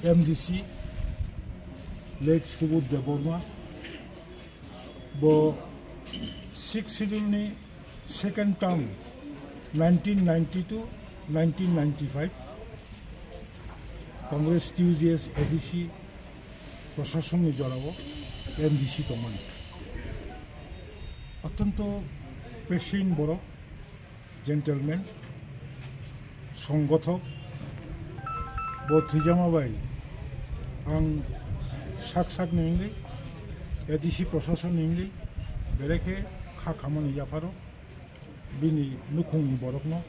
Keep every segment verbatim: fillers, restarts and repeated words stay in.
M D C, late Subodh Debbarma, bo Sixth Schedule ni second term, nineteen ninety-two, nineteen ninety-five, Congress T U G S A D C prosasonni jorao M D C tongmani. Ottonto patient borok, gentleman, songgothok, bo thwijama bai ang sak sak ni wngwi, A D C prosasonni wngwi, belai khe kha khamani yapharo, bini nukhungni borokno,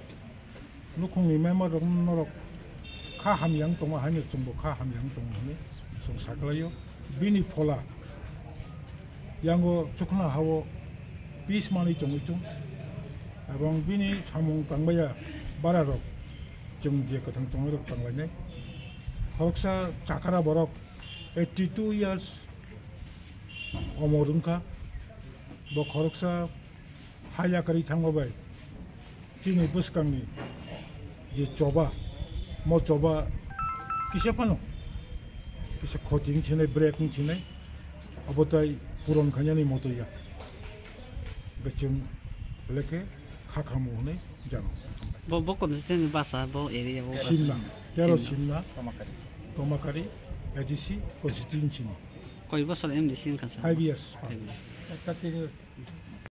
nukhungni member rokno norok kha hamya wng tongma haino chwngbo kha hamya wng tongo hwnwi chwng saklaio. Bini phola yango chukna hao peace manwi tongwi thung, ebong bini samung tangbaiya bara rok chwng je kwthang tongnai rok tanglainai. Khoroksa chakara borok eighty two years omor wngkha, bo khoroksa ha yakarwi thangma bai chini bwskangni je choba, mo choba kisa phano kisa khoti wng sinai, brek wng sinai, abo tai puron khainani moto ya. Hwnkhe chwng belai khe kha khamu hwnwi jano. Bo, bo constituency basa, bo area, bo basa. Simna, tero Simna. Simna, Tomakari. Tomakari, A D C constituency ni. Koi bosor M D C wngkha sir? Five years. Five years. Ekta tenure.